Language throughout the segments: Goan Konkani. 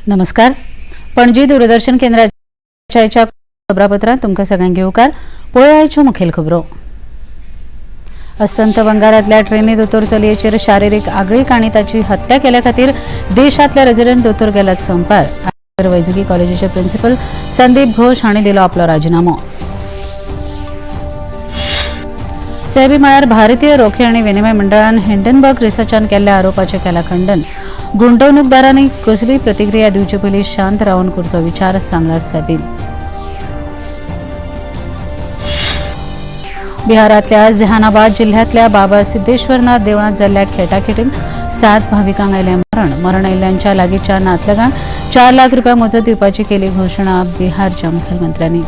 नमस्कार. पणजी दूरदर्शन केंद्राच्या खबरापत्रांत तुमकां सगळ्यांक येवकार. पळोवया आयच्यो मुखेल खबरो. अस्तंत बंगालांतल्या ट्रेनी दोतोर चलयेचेर शारिरीक आगळीक आनी ताची हत्या केल्या खातीर देशांतल्या रेजिडंट दोतोर गेल्यात संपार. वैजकी कॉलेजीचे प्रिन्सिपल संदीप घोष हांणी दिलो आपलो राजिनामो. सेबी म्हळ्यार भारतीय रोखे आनी विनिमय मंडळान हिंडनबर्ग रिसर्चान केल्ल्या आरोपाचें केलां खंडन. गुंतवणूकदारांनी कसलीय प्रतिक्रिया दिवचे पयलीं शांत रावन करचो विचार सांगला सेबीन. बिहारांतल्या जहानाबाद जिल्ह्यांतल्या बाबा सिद्धेश्वरनाथ देवळांत जाल्ल्या खेटाखेटीन 7 भाविकांक आयलें मरण. मरण आयिल्ल्यांच्या लागींच्या नातलगांक 4 लाख रुपया मजत दिवपाची केली घोशणा बिहारच्या मुखेलमंत्र्यांनी.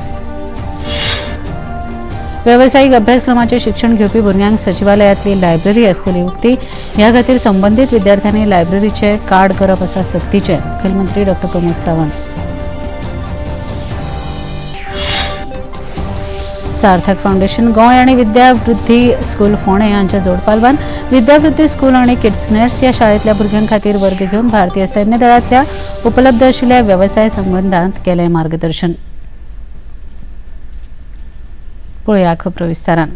वेवसायीक अभ्यासक्रमाचें शिक्षण घेवपी भुरग्यांक सचिवालयांतली लायब्ररी आसतली उक्ती. ह्या खातीर संबंदीत विद्यार्थ्यांनी लायब्ररीचें कार्ड करप आसा सक्तीचें. मुखेलमंत्री डॉ प्रमोद सावंत. सार्थक फावंडेशन गोंय आनी विद्यावृद्धी स्कूल फोंडें हांच्या जोडपालवान विद्यावृद्धी स्कूल आनी किड्सनेट्स ह्या शाळेंतल्या भुरग्यां खातीर वर्ग घेवन भारतीय सैन्य दळांतल्या उपलब्ध आशिल्ल्या वेवसाय संबंदांत केलें मार्गदर्शन. पळोवया खबरो विस्तारान.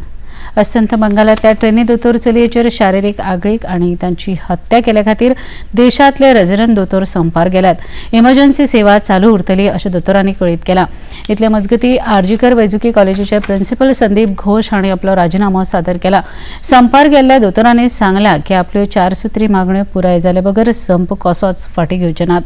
अस्तंत बंगालांतल्या ट्रेनी दोतोर चलयेचेर शारिरीक आगळीक आनी तांची हत्या केल्या खातीर देशांतले रेजिडंट दोतोर संपार गेल्यात. इमर्जन्सी सेवा चालू उरतली अशें दोतोरांनी कळीत केलां. इतले मजगतीं आरजीकर वैजकी कॉलेजीचे प्रिन्सिपल संदीप घोष हांणी आपलो राजिनामो सादर केला. संपार गेल्ल्या दोतोरांनी सांगलां की आपल्यो 4 सुत्री मागण्यो पुराय जाले बगर संप कसोच फाटीं घेवचे नात.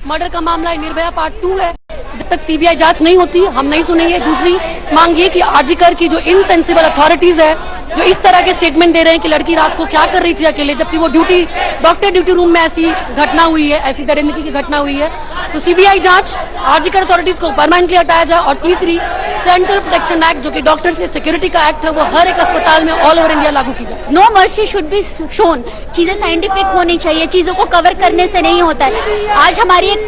मर्डर का मामला है, निर्भया पार्ट 2 है। जब तक सीबीआई जांच नहीं होती हम नहीं सुनेंगे। दूसरी मांग ये कि आरजीकर की जो इनसेंसिबल अथॉरिटीज है, जो इस तरह के स्टेटमेंट दे रहे हैं कि लड़की रात को क्या कर रही थी अकेले, जबकि वो ड्यूटी डॉक्टर ड्यूटी रूम में ऐसी घटना हुई है, ऐसी दरिंदगी की घटना हुई है, तो सीबीआई जांच, आरजीकर अथॉरिटीज को परमानेंटली हटाया जाए। और तीसरी, सेंट्रल प्रोटेक्शन एक्ट जो कि डॉक्टर्स के सिक्योरिटी का एक्ट है, वो हर एक अस्पताल में ऑल ओवर इंडिया लागू की जाए। No mercy should be shown. चीजें साइंटिफिक होनी चाहिए, चीजों को कवर करने से नहीं होता है। आज हमारी एक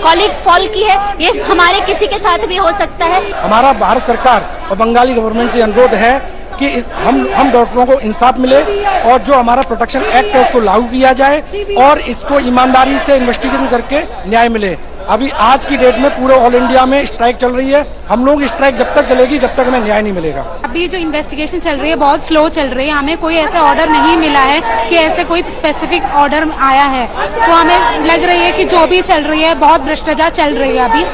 कॉलीग फॉल की है, ये हमारे किसी के साथ भी हो सकता है। हमारा भारत सरकार और बंगाली गवर्नमेंट से अनुरोध है कि इस हम डॉक्टरों को इंसाफ मिले और जो हमारा प्रोटेक्शन एक्ट है उसको लागू किया जाए और इसको ईमानदारी से इन्वेस्टिगेशन करके न्याय मिले। अभी आज की डेट में पूरे ऑल इंडिया में स्ट्राइक चल रही है। हम लोग स्ट्राइक जब तक चलेगी जब तक हमें न्याय नहीं मिलेगा। अभी जो इन्वेस्टिगेशन चल रही है बहुत स्लो चल रही है। हमें कोई ऐसा ऑर्डर नहीं मिला है कि ऐसे कोई स्पेसिफिक ऑर्डर आया है, तो हमें लग रही है कि जो भी चल रही है बहुत भ्रष्टाचार चल रही है अभी।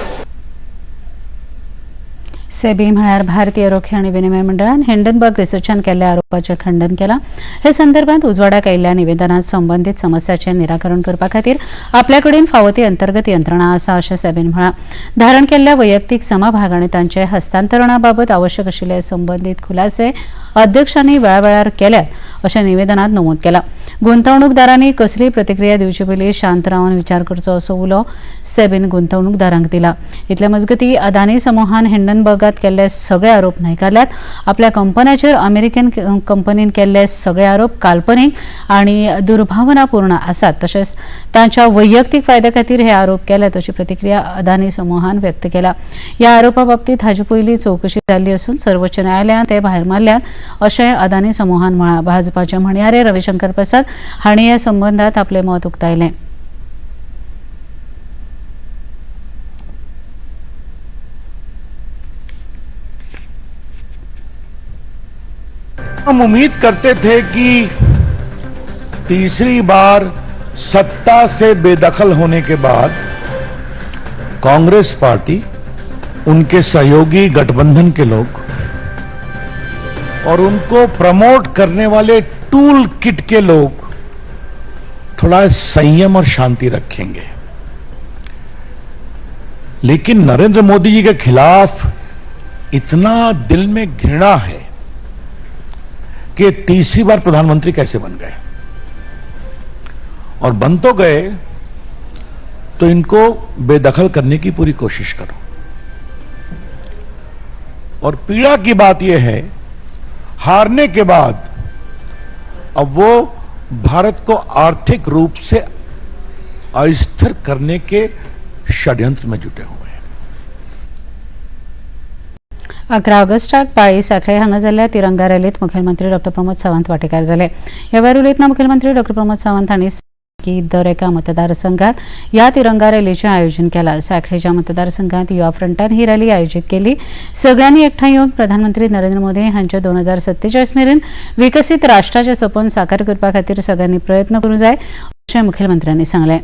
सेबी म्हळ्यार भारतीय रोखे आनी विनिमय मंडळान हिंडनबर्ग रिसर्चान केल्ल्या आरोपाचें खंडन केलां. हे संदर्भात उजवाडाक आयिल्ल्या निवेदनांत संबंदीत समस्याचें निराकरण करपा खातीर आपल्या कडेन फावो ती अंतर्गत यंत्रणा आसा अशें सेबीन म्हळां. धारण केल्ल्या वैयक्तीक समभाग आनी तांचे हस्तांतरणा बाबत आवश्यक आशिल्ले संबंदीत खुलासे अध्यक्षांनी वेळावेळार केल्यात अशें निवेदनांत नमूद केलां. गुंतवणूकदारांनी कसलीय प्रतिक्रिया दिवचे पयलीं शांत रावन विचार करचो असो उलो सेबीन गुंतवणूकदारांक दिला. इतले मजगतीं अदानी समुहान हिंडनबर्गात केल्ले सगळे आरोप न्हयकारल्यात. आपल्या कंपन्याचेर अमेरिकन कंपनीन केल्ले सगळे आरोप काल्पनीक आनी दुर्भावनापूर्ण आसात, तशेंच तांच्या वैयक्तीक फायद्या खातीर हे आरोप केल्यात अशी प्रतिक्रिया अदानी समुहान व्यक्त केल्या. ह्या आरोपा बाबतींत हाचे पयलीं चवकशी जाल्ली असून सर्वोच्च न्यायालयान ते भायर मारल्यात अशें अदानी समुहान म्हळां. भाजपाचे म्हणयारे रविशंकर प्रसाद हांणी ह्या संबंदांत आपलें मत उक्तायलें. हम उम्मीद करते थे कि तीसरी बार सत्ता से बेदखल होने के बाद कांग्रेस पार्टी, उनके सहयोगी गठबंधन के लोग और उनको प्रमोट करने वाले टूल किट के लोग थोड़ा संयम और शांति रखेंगे, लेकिन नरेंद्र मोदी जी के खिलाफ इतना दिल में घृणा है कि तीसरी बार प्रधानमंत्री कैसे बन गए, और बन तो गए तो इनको बेदखल करने की पूरी कोशिश करो। और पीड़ा की बात यह है, हारने के बाद अब वो भारत को आर्थिक रूप से अस्थिर करने के षड्यंत्र में जुटे हुए हैं। 11 ऑगस्टाक पाळी सांखळे हांगा जाल्ल्या तिरंगा रॅलीत मुखेलमंत्री डॉ प्रमोद सावंत वांटेकार जाले. ह्या वेळार उलयतना मुखेलमंत्री डॉ प्रमोद सावंत हांणी की दर एका मतदारसंघात ह्या तिरंगा रॅलीचें आयोजन केलां. सांखळेच्या मतदारसंघात युवा फ्रंटान ही रॅली आयोजीत केली. सगळ्यांनी एकठांय येवन प्रधानमंत्री नरेंद्र मोदी हांचे 2047 मेरेन विकसीत राष्ट्राचें सपन साकार करपा खातीर सगळ्यांनी प्रयत्न करूंक जाय अशें मुखेलमंत्र्यांनी सांगलें.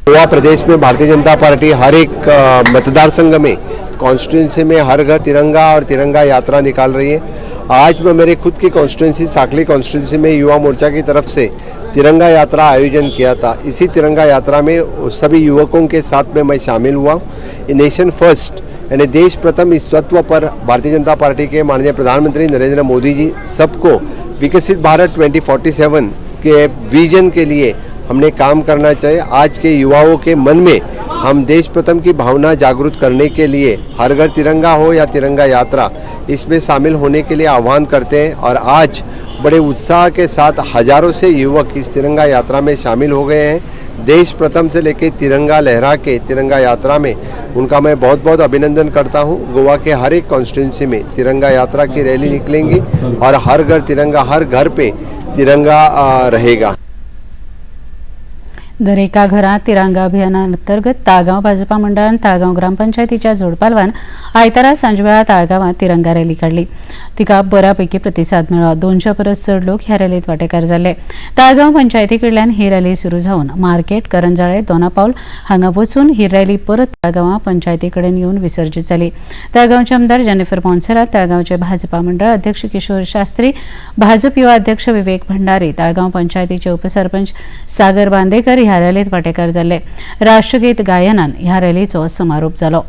गोवा प्रदेश में भारतीय जनता पार्टी हर एक मतदार संघ में, कॉन्स्टिट्यूंसी में हर घर तिरंगा और तिरंगा यात्रा निकाल रही है। आज मैं मेरे खुद की कॉन्स्टिट्यूंसी साकली कॉन्स्टिट्यूंसी में युवा मोर्चा की तरफ से तिरंगा यात्रा आयोजन किया था। इसी तिरंगा यात्रा में सभी युवकों के साथ में मैं शामिल हुआ। नेशन फर्स्ट यानी देश प्रथम, इस तत्व पर भारतीय जनता पार्टी के माननीय प्रधानमंत्री नरेंद्र मोदी जी सबको विकसित भारत 2047 के विजन के लिए हमने काम करना चाहिए। आज के युवाओं के मन में हम देश प्रथम की भावना जागृत करने के लिए हर घर तिरंगा हो या तिरंगा यात्रा, इसमें शामिल होने के लिए आह्वान करते हैं और आज बड़े उत्साह के साथ हजारों से युवक इस तिरंगा यात्रा में शामिल हो गए हैं। देश प्रथम से लेके तिरंगा लहरा के तिरंगा यात्रा में उनका मैं बहुत बहुत अभिनंदन करता हूं। गोवा के हर एक कॉन्स्टिट्यूंसी में तिरंगा यात्रा की रैली निकलेंगी और हर घर तिरंगा, हर घर पे तिरंगा रहेगा। दरेका घरात तिरंगा अभियाना अंतर्गत ताळगांव भाजपा मंडळान ताळगांव ग्रामपंचायतीच्या जोडपालवान आयतारा सांजवेळा ताळगांवात तिरंगा रॅली काडली. तिका बऱ्यापैकी प्रतिसाद मेळ्ळो. 200 परस चड लोक ह्या रॅलीत वांटेकार जाल्ले. ताळगांव पंचायती कडल्यान ही रॅली सुरू जावन मार्केट, करंजाळे, दोनापावल हांगा वचून ही रॅली परत ताळगांवां पंचायती कडेन येवन विसर्जीत जाली. ताळगांवचे आमदार जेनिफर मोन्सेरात, ताळगांवचे भाजपा मंडळ अध्यक्ष किशोर शास्त्री, भाजप युवा अध्यक्ष विवेक भंडारी, ताळगांव पंचायतीचे उपसरपंच सागर बांदेकर ह्या रॅलीत वांटेकार जाल्ले. राष्ट्रगीत गायनान ह्या रॅलीचो समारोप जालो.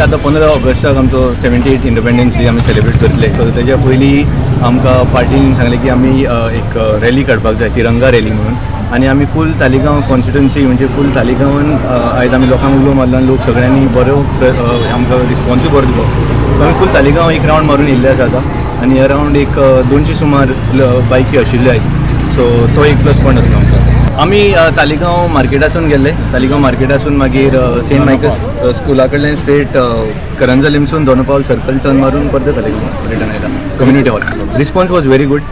आतां 15 ऑगस्टाक आमचो 78 इंडिपेंडन्स डे आमी सेलिब्रेट करतले. सो तेज्या पयलीं आमकां पार्टीन सांगलें की आमी एक रॅली काडपाक जाय, तिरंगा रॅली म्हणून. आनी आमी फूल तालिगांव कॉन्स्टिट्युन्सी म्हणजे फूल तालिगांवान आयज आमी लोकांक उलो मारलो आनी लोक सगळ्यांनी बरो आमकां रिस्पॉन्सूय बरो दिलो. सो आमी फूल तालिगांव एक रावंड मारून येयल्ले आसा आतां आनी अरावंड एक 200 सुमार बायकी आशिल्ल्यो आयज. सो तो एक प्लस पॉयंट आसलो आमकां. आमी तालिगांव मार्केटासून गेल्ले. तालिगांव मार्केटासून मागीर सेंट मायकल स्कुला कडल्यान स्ट्रेट करंजलिमसून दोनपावल सर्कल टर्न मारून परत तालिगांव रिटर्न आयला community hall. Response was very good.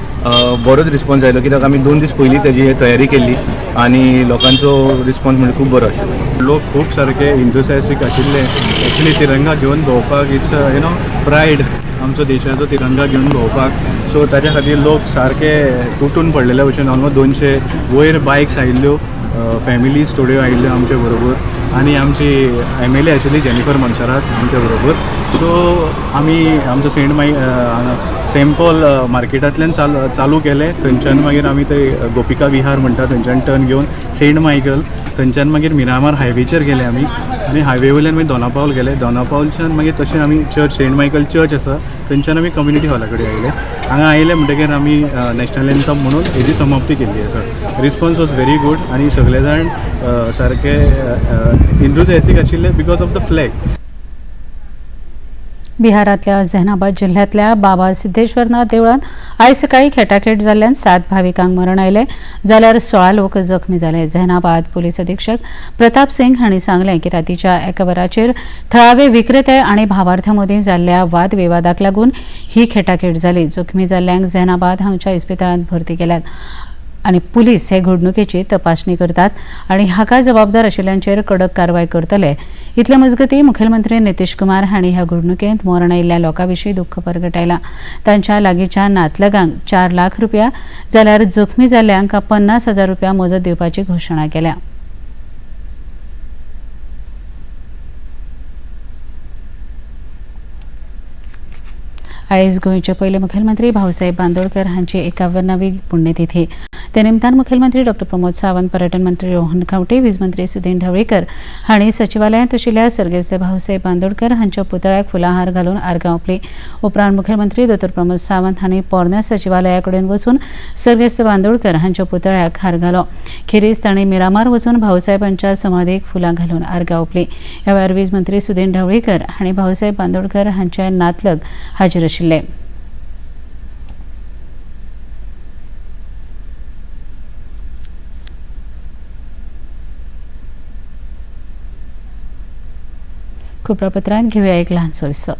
बरोच रिस्पॉन्स आयलो कित्याक आमी 2 दीस पयलीं तेजी तयारी केल्ली आनी लोकांचो रिस्पॉन्स म्हणजे खूब बरो आशिल्लो. लोक खूब सारके इंथुसियास्टीक आशिल्ले. एक्चुली तिरंगा घेवन भोंवपाक it's you know pride, आमचो देशाचो तिरंगा घेवन भोंवपाक. सो ताच्या खातीर लोक सारके तुटून पडलेले भशेन. ऑलमोस्ट 200 वयर बायक्स आयिल्ल्यो, फॅमिलीज थोड्यो आयिल्ल्यो आमचे बरोबर आनी आमची एम एल ए आशिल्ली जेनिफर मोन्सेरात आमच्या बरोबर. सो आमी आमचो सेंट पॉल मार्केटांतल्यान चालू केलें. थंयच्यान मागीर आमी ते गोपिका विहार म्हणटा थंयच्यान टर्न घेवन सेंट मायकल, थंयच्यान मागीर मिरामार हायवेचेर गेले आमी आनी हायवे वयल्यान मागीर दोनापावल गेले. दोनापावलच्यान मागीर तशें आमी चर्च, सेंट मायकल चर्च आसा थंयच्यान आमी कम्युनिटी हॉला कडेन आयले. हांगा आयले म्हणटकीर आमी नॅशनल एन्थम म्हणून हेजी समाप्ती केल्ली आसा. रिस्पॉन्स वॉज व्हेरी गूड आनी सगळे जाण सारके इंथुजियास्टीक आशिल्ले because of the flag. बिहारातल्या झेनाबाद जिल्ह्यातल्या बाबा सिद्धेश्वरनाथ देवळात आयज सकाळी खेटाखेट जाल्ल्यान 7 भाविकांक मरण आयलें जाल्यार 16 लोक जखमी जाले. झेनाबाद पोलीस अधीक्षक प्रताप सिंग हांणी सांगलें की रातीच्या 1 वराचेर थळावे विक्रेते आनी भावार्थ्यां मदीं जाल्ल्या वादविवादाक लागून ही खेटाखेट जाली. जखमी जाल्ल्यांक झेनाबाद हांगच्या इस्पितळांत भरती केल्यात आनी पुलीस हे घडणुकेची तपासणी करतात आनी हाका जबाबदार आशिल्ल्यांचेर कडक कारवाय करतले. इतले मजगतीं मुखेलमंत्री नितीश कुमार हांणी ह्या घडणुकेंत मरण आयिल्ल्या लोकां विशीं दुख्ख परगटायलां. तांच्या लागींच्या नातलगांक 4 लाख रुपया जाल्यार जखमी जाल्ल्यांक 50,000 रुपया मजत दिवपाची घोशणा केल्या. आयज गोंयचे पयले मुखेलमंत्री भाऊसाहेब बांदोडकर हांची 51वी पुण्यतिथी. ते निमतान मुखेलमंत्री डॉ प्रमोद सावंत, पर्यटन मंत्री रोहन खंवटे, वीज मंत्री सुदीन ढवळीकर हांणी सचिवालयांत आशिल्ल्या सर्गेस्त भाऊसाहेब बांदोडकर हांच्या पुतळ्याक फुलांहार घालून आर्गां ओंपली. उपरांत मुखेलमंत्री डॉ प्रमोद सावंत हांणी पोरण्या सचिवालया कडेन वचून सर्गेस्त बांदोडकर हांच्या पुतळ्याक हार घालो. खेरीज तांणी मिरामार वचून भाऊसाहेबांच्या समाधीक फुलां घालून आर्गां ओंपली. ह्या वेळार वीज मंत्री सुदीन ढवळीकर हांणी भाऊसाहेब बांदोडकर हांचे नातलग हाजीर आशिल्ले. खबरापत्रांत घेऊया एक ल्हानसो विसव.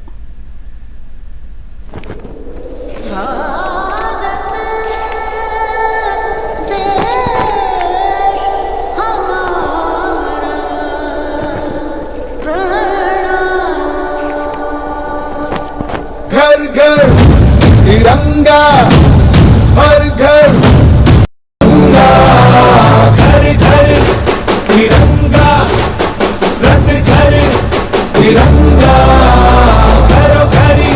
घर घर तिरंगा, हर घर तिरंगा, घर घर तिरंगा, रथ घर तिरंगा, घरों घरी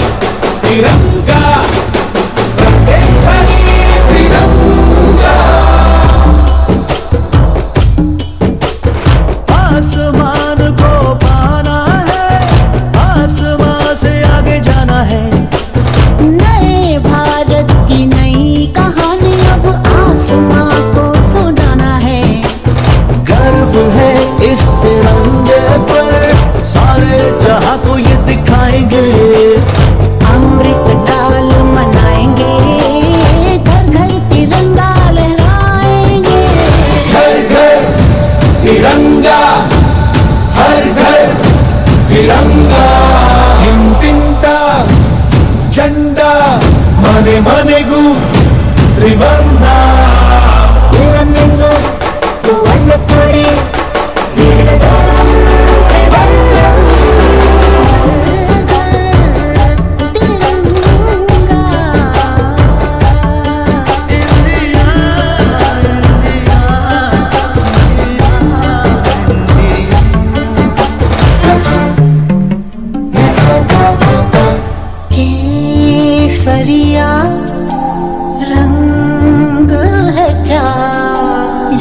तिरंगा, प्रत्येक घरी तिरंगा. आसमान को पाना है, आसमान से आगे जाना है. नए भारत की नई कहानी अब आसमां को सुनाना है. गर्व है इस तिरंगे पर, सारे जहां को ये दिखाएंगे. अमृत काल मनाएंगे, घर घर तिरंगा लहराएंगे. घर घर तिरंगा, हर घर तिरंगा. ಇಂತಿಂತ ಜಂಡ, ಮನೆ ಮನೆಗೂ ತ್ರಿವರ್ಣ. வண்ணக்கொடி केसरिया रंग है क्या?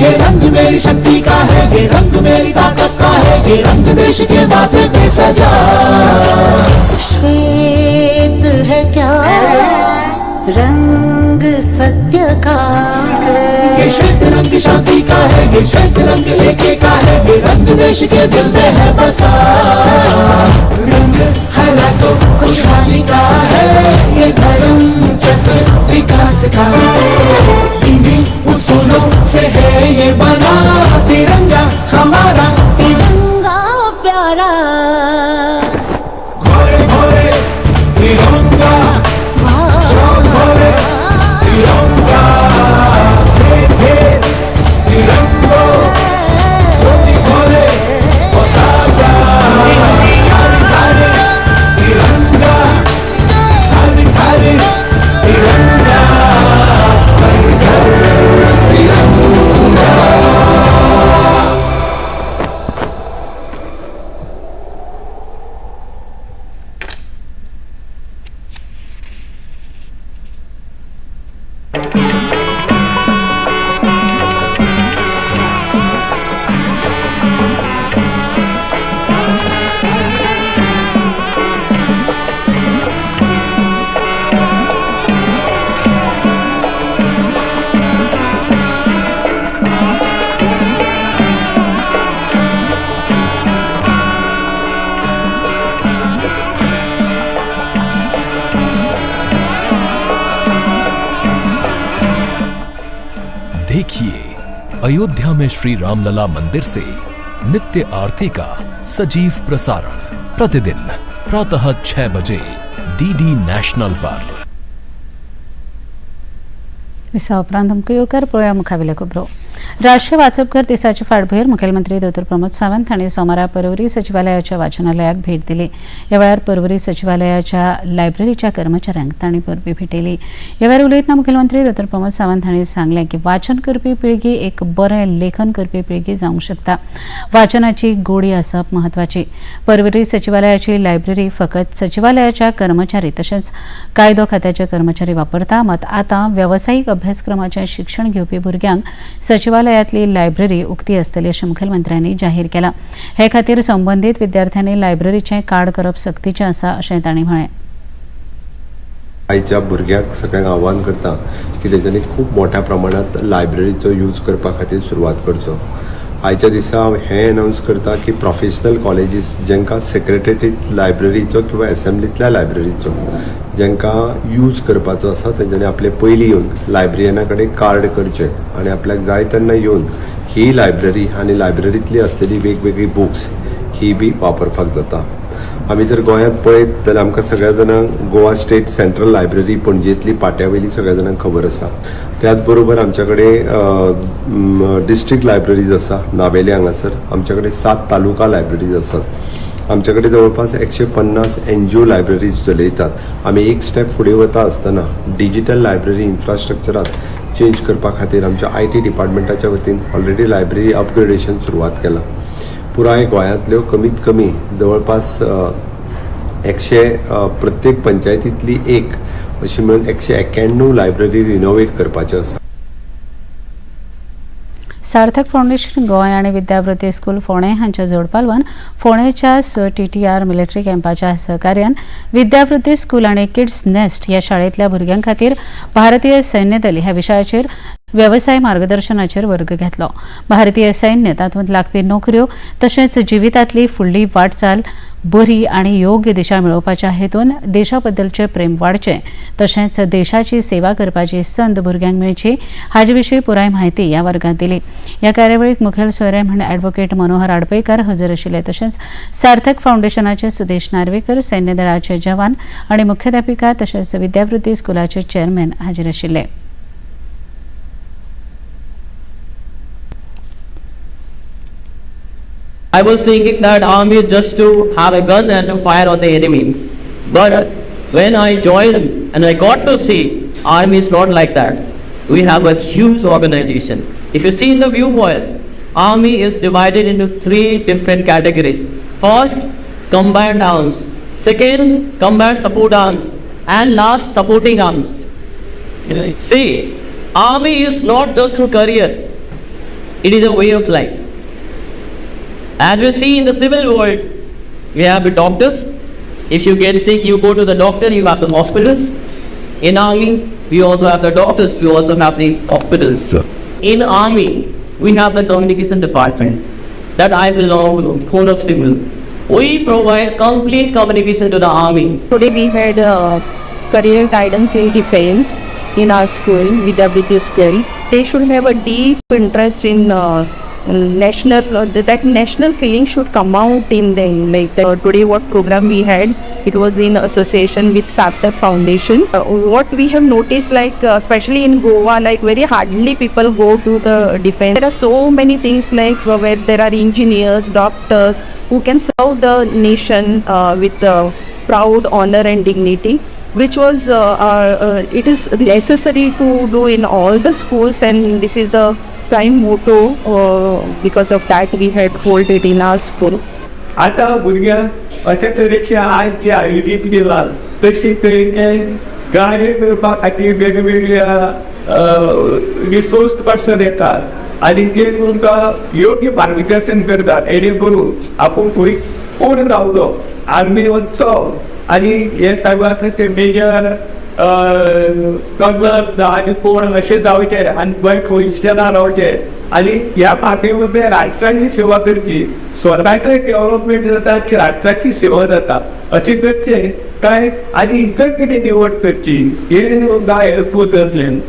ये रंग मेरी शक्ति का है, ये रंग मेरी ताकत का है, ये रंग देश के माथे पे सजा. श्वेत है क्या रंग सत्य का? ये श्वेत रंग शांति का है, ये श्वेत रंग एके का है, ये रंग देश के दिल में है बसा. रंग हरा तो खुशहाली का है, ये धर्म चक्र विकास का. इन्हीं उसूलों से है ये बना तिरंगा हमारा, तिरंगा प्यारा. घोरे घोरे तिरंगा, घोरे तिरंगा, घेर घेर तिरंगो, घोरे घोरे पताका, घर घर तिरंगा, हर घर तिरंगा, हर घर तिरंगा. देखिए अयोध्या में श्री रामलला मंदिर से नित्य आरती का सजीव प्रसारण प्रतिदिन प्रातः 6 बजे डीडी नेशनल पर. विसा उपरांत आमकां येवकार पळोवया मुखावेल्यो खबरो. राष्ट्रीय वाचपघर दिसाचे फाटभुंयेर मुखेलमंत्री दोतोर प्रमोद सावंत हांणी सोमारा पर्वरी सचिवालयाच्या वाचनालयाक भेट दिली. ह्या वेळार पर्वरी सचिवालयाच्या लायब्ररीच्या कर्मचाऱ्यांक तांणी परबीं भेटयली. ह्या वेळार उलयतना मुखेलमंत्री दोतोर प्रमोद सावंत हांणी सांगलें की वाचन करपी पिळगी एक बरें लेखन करपी पिळगी जावंक शकता. वाचनाची गोडी आसप म्हत्वाची. पर्वरी सचिवालयाची लायब्ररी फकत सचिवालयाच्या कर्मचारी तशेंच कायदो खात्याचे कर्मचारी वापरता, मात आतां वेवसायीक अभ्यासक्रमाचें शिक्षण घेवपी भुरग्यांक सचिवालयांतली लायब्ररी उक्ती आसतली अशें मुखेलमंत्र्यांनी जाहीर केलां. हे खातीर संबंदीत विद्यार्थ्यांनी लायब्ररीचें कार्ड करप सक्तीचें आसा अशें तांणी म्हळें. आयच्या भुरग्यांक सगळ्यांक आव्हान करता की तेंच्यांनी खूब मोठ्या प्रमाणांत लायब्ररीचो यूज करपा खातीर सुरवात करचो. आयच्या दिसा हांव हें अनावन्स करता की प्रोफेशनल कॉलेजीस जांकां सेक्रेटरीत लायब्ररीचो किंवा एसेंब्लींतल्या लायब्ररीचो जांकां यूज करपाचो आसा तेंच्यांनी आपले पयलीं येवन लायब्ररियना कडेन कार्ड करचें आनी आपल्याक जाय तेन्ना येवन ही लायब्ररी आनी लायब्ररींतली आसलेली वेगवेगळी बुक्स ही बी वापरपाक जाता. आमी जर गोंयांत पळयत जाल्यार आमकां सगळ्या जाणांक गोवा स्टेट सेंट्रल लायब्ररी पणजेंतली पाट्या वयली सगळ्या जाणांक खबर आसा. त्याच बरोबर आमच्या कडेन डिस्ट्रिक्ट लायब्ररीज आसा नावेले हांगासर. आमच्या कडेन 7 तालुका लायब्ररीज आसात. आमच्या कडेन जवळपास 150 NGO libraries चलयतात. आमी एक स्टेप फुडें वता आसतना डिजिटल लायब्ररी इन्फ्रास्ट्रक्चरात चेंज करपा खातीर आमच्या IT डिपार्टमेंटाच्या वतीन ऑलरेडी लायब्ररी अपग्रेडेशन सुरवात केलां. पुराय गोंयांतल्यो कमीत कमी जवळपास 100 प्रत्येक पंचायतींतली एक अशी मेळून 191 लायब्ररी रिनोवेट करपाच्यो आसा. सार्थक फावंडेशन गोंय आनी विद्यावृत्ती स्कूल फोंडें हांच्या जोडपालवान फोंडेच्या स TTR military कॅम्पाच्या सहकार्यान विद्यावृत्ती स्कूल आनी किड्स नेस्ट ह्या शाळेंतल्या भुरग्यां खातीर भारतीय सैन्य दल ह्या विशयाचेर वेवसाय मार्गदर्शनाचेर वर्ग घेतलो. भारतीय सैन्य तातूंत लागपी नोकऱ्यो तशेंच जिवितांतली फुडली वाटचाल बरी आनी योग्य दिशा मेळोवपाच्या हेतून देशा बद्दलचें प्रेम वाडचें तशेंच देशाची सेवा करपाची संद भुरग्यांक मेळची हाजे विशीं पुराय म्हायती ह्या वर्गांत दिली. ह्या कार्यावळीक मुखेल सोयरे म्हण ॲडव्होकेट मनोहर आडपयकार हजर आशिल्ले. तशेंच सार्थक फावंडेशनाचे सुदेश नार्वेकर, सैन्य दळाचे जवान आनी मुख्याध्यापिका तशेंच विद्यावृत्ती स्कुलाचे चेअरमॅन हाजीर आशिल्ले. I was thinking that army is just to have a gun and to fire on the enemy. But when I joined and I got to see, army is not like that. We have a huge organization. If you see in the viewpoint, army is divided into 3 different categories. First, combat arms. Second, combat support arms. And last, supporting arms. See, army is not just a career. It is a way of life. As we see in the civil world, we have the doctors. If you get sick, you go to the doctor, you have the hospitals. In army, we also have the doctors, we also have the hospitals. Sure. In army, we have the communication department that I belong to, Code of Civil. We provide complete communication to the army. Today we had career guidance in defense in our school, Vidyavritti School. They should have a deep interest in national, that national feeling should come out in them. Like today what program we had, it was in association with Sarthak Foundation. What we have noticed, like especially in Goa, like very hardly people go to the defense. There are so many things like where there are engineers, doctors who can serve the nation with proud honor and dignity, which was it is necessary to do in all the schools, and this is the prime motto. Because of that we had hold it in our school. आता भुरग्यांक अशे तरेचे आज जे आयोजीत केला तशे तरेचे गाणे करपा खातीर वेगवेगळ्या रिसोर्स पर्सन येतात आनी ते तुमकां योग्य मार्गदर्शन करतात येणे करून आपूण फुडें कोण रावलो आर्मी वचचो आनी हे साहेब ते मेजर कर्नल आनी कोण अशें जावचें आनी बरें पोजिशनार रावचें आनी ह्या माध्यमांतल्यान राष्ट्राची सेवा करची, स्वताचें डेव्हलपमेंट जाता, राष्ट्राची सेवा जाता, अशें करचें काय आनी इतर कितें निवड करची हें तुमकां हेल्पफूल जातलें.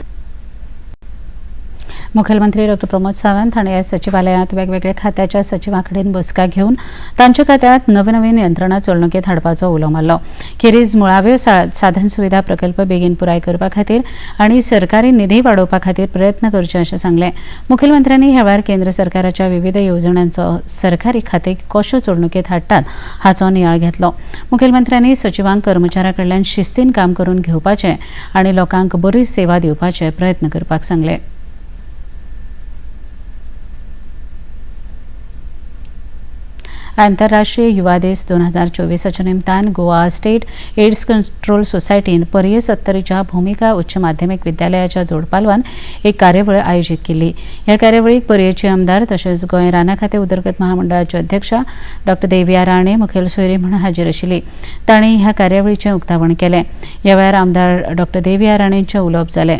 मुखेलमंत्री डॉ प्रमोद सावंत हांणी आयज सचिवालयांत वेगवेगळ्या खात्याच्या सचिवां कडेन बसका घेवन तांच्या खात्यांत नवनवीन यंत्रणा चलणुकेंत हाडपाचो उलो मारलो. खेरीज मुळाव्यो साधन सुविधा प्रकल्प बेगीन पुराय करपा खातीर आनी सरकारी निधी वाडोवपा खातीर प्रयत्न करचे अशें सांगलें. मुखेलमंत्र्यांनी ह्या वेळार केंद्र सरकाराच्या विविध येवजण्यांचो सरकारी खातें कश्यो चलणुकेंत हाडटात हाचो नियाळ घेतलो. मुखेलमंत्र्यांनी सचिवांक कर्मचाऱ्यां कडल्यान शिस्तीन काम करून घेवपाचें आनी लोकांक बरी सेवा दिवपाचे प्रयत्न करपाक सांगलें. आंतरराष्ट्रीय युवा दीस 2024 निमतान गोवा स्टेट एड्स कंट्रोल सोसायटीन पर्ये सत्तरीच्या भूमिका उच्च माध्यमिक विद्यालयाच्या जोडपालवान एक कार्यावळ आयोजीत केली. ह्या कार्यावळीक पर्येचे आमदार तशेंच गोंय राना खातें उदरगत महामंडळाच्यो अध्यक्षा डॉ देविया राणे मुखेल सोयरी म्हूण हाजीर आशिल्ली. तांणी ह्या कार्यावळीचें उक्तावण केलें. ह्या वेळार आमदार डॉ देविया राणेंचें उलोवप जालें.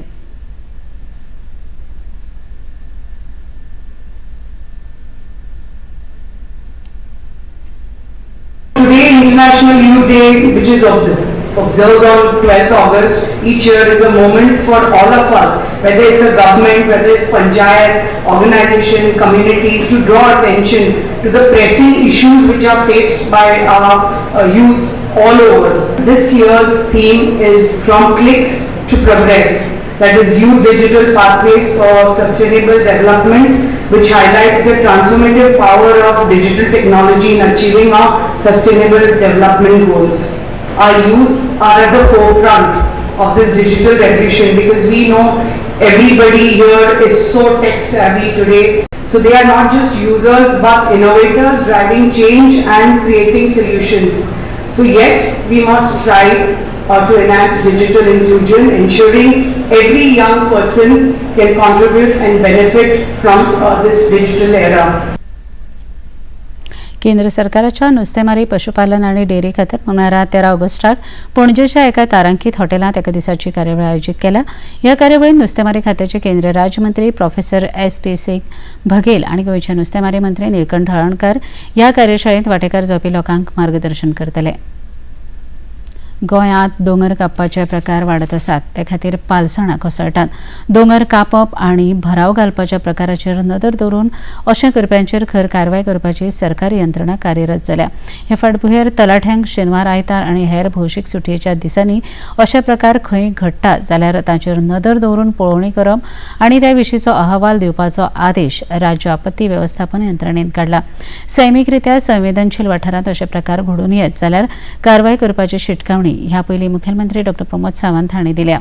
Today, International Youth Day, which is observed on 12th August each year, is a moment for all of us, whether it's a government, whether it's panchayat, organization, communities, to draw attention to the pressing issues which are faced by our youth all over. This year's theme is From Clicks to Progress, that is Youth Digital Pathways for Sustainable Development, which highlights the transformative power of digital technology in achieving our sustainable development goals. Our youth are at the forefront of this digital revolution because we know everybody here is so tech savvy today. So they are not just users but innovators driving change and creating solutions. So yet we must strive to enhance digital inclusion, ensuring every young person can contribute and benefit from this digital era. केंद्र सरकाराच्या नुस्तेमारी, पशुपालन आनी डेअरी खात्यान मंगळारा 13 ऑगस्टाक पणजेच्या एका तारांकीत हॉटेलांत एका दिसाची कार्यावळ आयोजीत केल्या. ह्या कार्यावळीत नुस्तेमारी खात्याचे केंद्रीय राज्यमंत्री प्रोफेसर SP Singh Baghel आनी गोंयचे नुस्तेमारी मंत्री निलकंठ हळर्णकर ह्या कार्यशाळेंत वांटेकार जावपी लोकांक मार्गदर्शन करतले. गोंयांत दोंगर कापपाचे प्रकार वाडत आसात. ते खातीर पालसणां कोसळटात. दोंगर कापप आनी भराव घालपाच्या प्रकाराचेर नदर दवरून अशें करप्यांचेर खर कारवाय करपाची सरकारी यंत्रणा कार्यरत जाल्या. हे फाटभुंयेर तलाठ्यांक शेनवार, आयतार आनी हेर भौशीक सुटयेच्या दिसांनी अशे प्रकार खंय घडटात जाल्यार तांचेर नदर दवरून पळोवणी करप आनी त्या विशींचो अहवाल दिवपाचो आदेश राज्य आपत्ती वेवस्थापन यंत्रणेन काडला. सैमीकरित्या संवेदनशील वाठारांत अशे प्रकार घडून येत जाल्यार कारवाय करपाची शिटकावणी ह्या पयलीं मुखेलमंत्री डॉ प्रमोद सावंत हांणी दिल्या.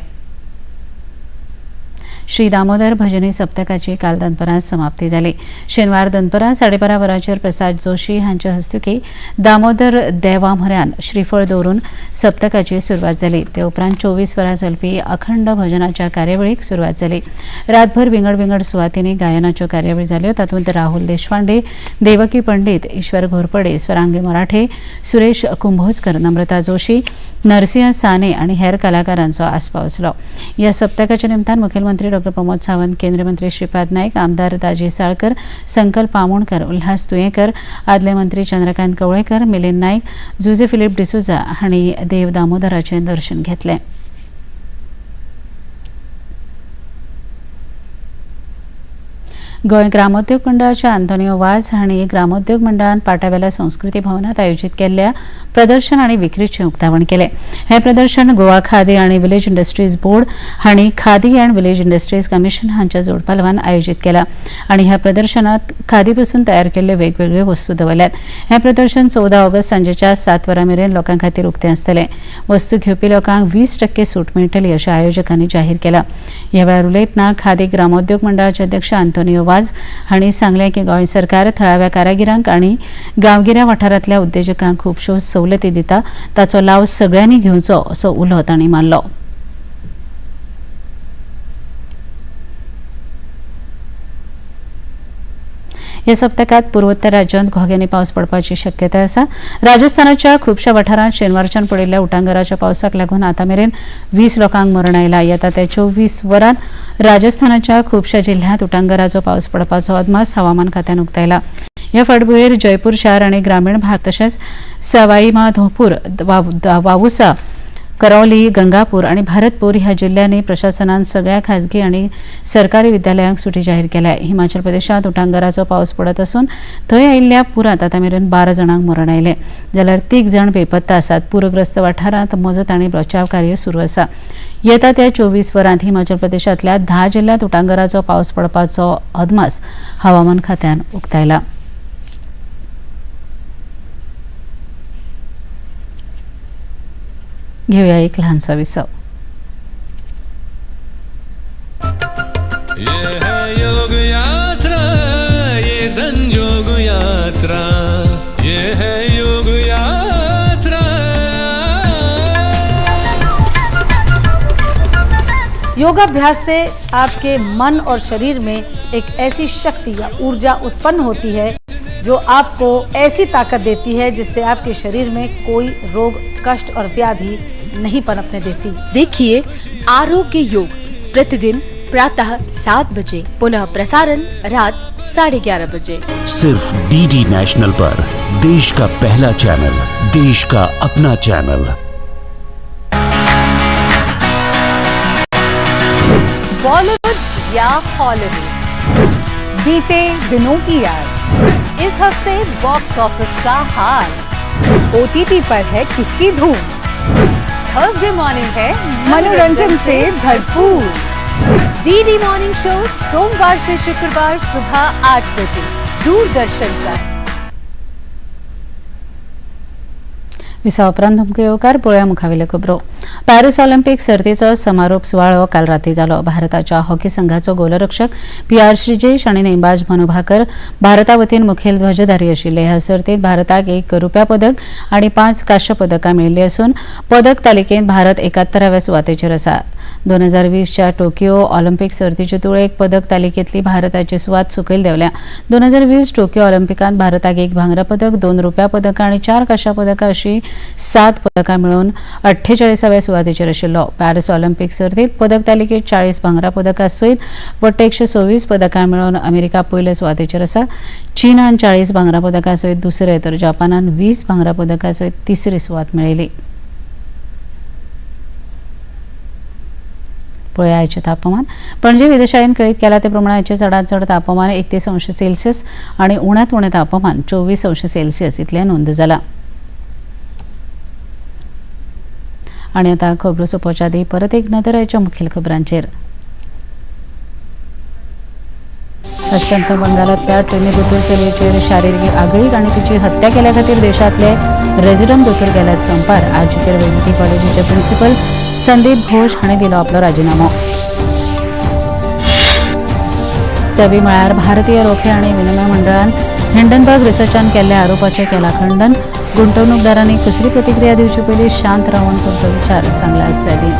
श्री दामोदर भजनी सप्तकाची काल दनपरां समाप्ती जाली. शेनवार दनपरां 12:30 वरांचेर प्रसाद जोशी हांचे हस्तुकी दामोदर देवा म्हऱ्यान श्रीफळ दवरून सप्तकाची सुरवात जाली. ते उपरांत 24 वरां चलपी अखंड भजनाच्या कार्यावळीक सुरवात जाली. रातभर विंगड विंगड सुवातींनी गायनाच्यो कार्यावळी जाल्यो. तातूंत राहुल देशपांडे, देवकी पंडीत, ईश्वर घोरपडे, स्वरांगी मराठे, सुरेश कुंभोजकर, नम्रता जोशी, नरसिंह साने आनी हेर कलाकारांचो आस्पाव आसलो. ह्या सप्तकाच्या निमतान मुखेलमंत्री डॉ प्रमोद सावंत, केंद्रीय मंत्री श्रीपाद नायक, आमदार दाजी साळकर, संकल्प आमोणकर, उल्हास तुयेंकर, आदले मंत्री चंद्रकांत कवळेकर, मिलिंद नायक, जुझे फिलीप डिसोझा हांणी देव दामोदराचें दर्शन घेतलें. गोंय ग्रामोद्योग मंडळाच्या आंतोनियो वाज हांणी ग्रामोद्योग मंडळान पाटावेल्या संस्कृती भवनात आयोजीत केल्ल्या प्रदर्शन आनी विक्रीचें उक्तावण केलें. हें प्रदर्शन गोवा खादी आनी विलेज इंडस्ट्रीज बोर्ड हांणी Khadi and village industries commission हांच्या जोडपालवान आयोजीत केलां आनी ह्या प्रदर्शनात खादी पसून तयार केल्ल्यो वेगवेगळ्यो वस्तू दवरल्यात. हें प्रदर्शन 14 ऑगस्ट सांजेच्या 7 वरां मेरेन लोकां खातीर उक्तें आसतलें. वस्तू घेवपी लोकांक 20% सूट मेळटली अशें आयोजकांनी जाहीर केलां. ह्या वेळार उलयतना खादी ग्रामोद्योग मंडळाचे अध्यक्ष आंतोनियो वाज हांणी सांगलें की गोंय सरकार थळाव्या कारागिरांक आनी गांवगिऱ्या वाठारांतल्या उद्देजकांक खुबश्यो सवलती दिता, ताचो लाव सगळ्यांनी घेवचो असो उलो तांणी मारलो. ह्या सप्तकांत पूर्वोत्तर राज्यांत घोग्यांनी पावस पडपाची शक्यताय आसा. राजस्थानाच्या खुबश्या वाठारांत शेनवारच्यान पडिल्ल्या उटांगराच्या पावसाक लागून आतां मेरेन 20 लोकांक मरण आयलां. येता त्या 24 वरांत राजस्थानाच्या खुबश्या जिल्ह्यांत उटांगराचो पावस पडपाचो अदमास हवामान खात्यान उक्तायला. ह्या फाटभुंयेर जयपूर शार आनी ग्रामीण भाग तशेंच सवाई माधोपूर, वावुसा, करौली, गंगापूर आनी भारतपूर ह्या जिल्ल्यांनी प्रशासनान सगळ्या खाजगी आनी सरकारी विद्यालयांक सुटी जाहीर केल्या. हिमाचल प्रदेशांत उटांगाराचो पावस पडत असून थंय आयिल्ल्या पुरांत आतां मेरेन 12 जाणांक मरण आयलें, जाल्यार 3 जाण बेपत्ता आसात. पूरग्रस्त वाठारांत मजत आनी बचाव कार्य सुरू आसा. येता त्या 24 वरांत हिमाचल प्रदेशांतल्या 10 जिल्ल्यांत उटांगाराचो पावस पडपाचो अदमास हवामान खात्यान उक्तायला. घेऊया एक लहानसा विसव. ये है योग यात्रा, ये संजोग यात्रा, ये है योग यात्रा. योगाभ्यास से आपके मन और शरीर में एक ऐसी शक्ति या ऊर्जा उत्पन्न होती है जो आपको ऐसी ताकत देती है जिससे आपके शरीर में कोई रोग, कष्ट और व्याधि नहीं पनपने देती. देखिए आरोग्य योग प्रतिदिन प्रातः 7 बजे, पुनः प्रसारण रात 11:30 बजे, सिर्फ डीडी नेशनल पर. देश का पहला चैनल, देश का अपना चैनल. बॉलीवुड या हॉलीवुड, बीते दिनों की याद, इस हफ्ते बॉक्स ऑफिस का हाल, ओटीटी पर है किसकी धूम, थर्सडे मॉर्निंग है मनोरंजन से भरपूर. डीडी मॉर्निंग शो सोमवार से शुक्रवार सुबह 8 बजे दूरदर्शन पर. विसा उपरांत तुमकां येवकार. पळोवया मुखावेल्यो खबरो. पॅरिस ऑलिम्पिक सर्तीचो समारोप सुवाळो काल राती जालो. भारताच्या हॉकी संघाचो गोलरक्षक पी.आर. श्रीजेश आनी नेमबाज मनू भाकर भारता वतीन मुखेल ध्वजधारी आशिल्ले. ह्या सर्तीत भारताक 1 रुप्या पदक आनी 5 कांस्य पदकां मेळिल्लीं आसून पदक तालिकेंत भारत 71व्या सुवातेचेर आसा. 2020च्या टोकियो ऑलिम्पिक सर्तीचे तुळेक पदक तालिकेंतली भारताची सुवात सकयल देंवल्या. 2020 टोकियो ऑलिम्पिकांत भारताक 1 भांगरा पदक, 2 रुप्या पदकां आनी 4 कांस्य पदकां अशी 7 पदकां मेळोवन 48व्या सुवातेचेर आशिल्लो. पॅरिस ऑलिम्पिक सर्तीत पदक तालिकेत 40 भांगरा पदकां सयत वट्ट 126 पदकां मेळोवन अमेरिका पयले सुवातेचेर आसा. चीनान 40 भांगरा पदकां सयत दुसरे, तर जपानान 20 भांगरा पदकां सयत तिसरी सुवात मेळयली. पळोवया आयचें तापमान. पणजे वेधशाळेन कळीत केला ते प्रमाणे आयचें चडांत चड तापमान 31 अंश सेल्सियस आनी उण्यांत उणें तापमान 24 अंश सेल्सियस इतलें नोंद जालां. आनी आतां खबरो सोंपोवच्या आदीं परत एक नदर आयच्या मुखेल खबरांचेर. अस्तंत बंगालांतल्या ट्रेनी दोतोर चलयेचेर शारिरीक आगळीक आनी तिची हत्या केल्या खातीर देशांतले रेजिडंट दोतोर गेल्यात संपार. आरजीकर वैजकी कॉलेजीचे प्रिन्सिपल संदीप घोष हांणी दिलो आपलो राजिनामो. सेबी म्हळ्यार भारतीय रोखे आनी विनिमय मंडळान हिंडनबर्ग रिसर्चान केल्ल्या आरोपाचें केलां खंडन. गुंतवणूकदारांनी कसली प्रतिक्रिया दिवचे पयलीं शांत रावन करचो विचार, सांगला सेबीन.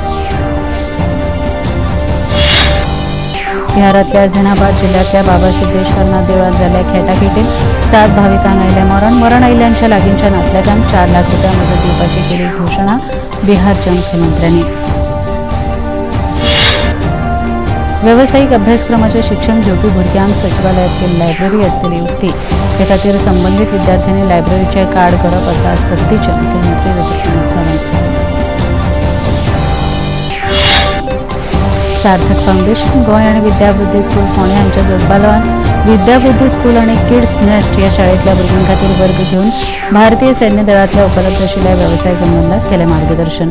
बिहारांतल्या झनाबाद जिल्ह्यांतल्या बाबा सिद्धेश्वरनाथ देवळांत जाल्ल्या खेटाखेटीत 7 भाविकांक आयलें मरण. मरण आयिल्ल्यांच्या लागींच्या नातलगांक 4 लाख रुपया मजत दिवपाची केली घोशणा बिहारच्या मुख्यमंत्र्यांनी. वेवसायीक अभ्यासक्रमाचें शिक्षण घेवपी भुरग्यांक सचिवालयांतली लायब्ररी आसतली उक्ती. ते खातीर संबंदीत विद्यार्थ्यांनी लायब्ररीचें कार्ड करप आतां सक्तीचें, मुख्यमंत्री दोतोर प्रमोद सावंत. सार्थक फावंडेशन गोंय आनी विद्याबुद्धी स्कूल फोंडें हांच्या जोडपालवान विद्याबुद्धी स्कूल आनी किड्स नेस्ट ह्या शाळेंतल्या भुरग्यां खातीर वर्ग घेवन भारतीय सैन्य दळांतल्या उपलब्ध आशिल्ल्या वेवसाय संबंदांत केलें मार्गदर्शन.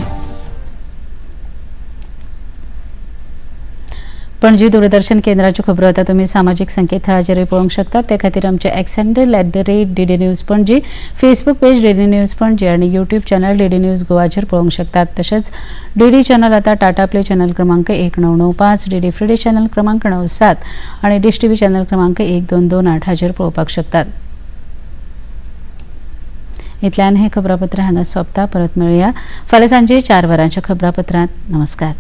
पणजी दूरदर्शन केंद्राच्यो खबरो आतां तुमी सामाजीक संकेतथळाचेरूय पळोवंक शकतात. ते खातीर आमचे X handle @DD News Panaji, Facebook page DD News Panaji आनी यूट्यूब चॅनल डीडी न्यूज गोवाचेर पळोवंक शकतात. तशेंच डीडी चॅनल आतां टाटा प्ले चॅनल क्रमांक 1995, डीडी फ्री चॅनल क्रमांक 97 आनी डिश टीव्ही चॅनल क्रमांक 1228 हाचेर पळोवपाक शकतात. इतल्यान हें खबरापत्र हांगा सोंपता. परत मेळुया फाल्यां सांजे 4 वरांच्या खबरापत्रांत. नमस्कार.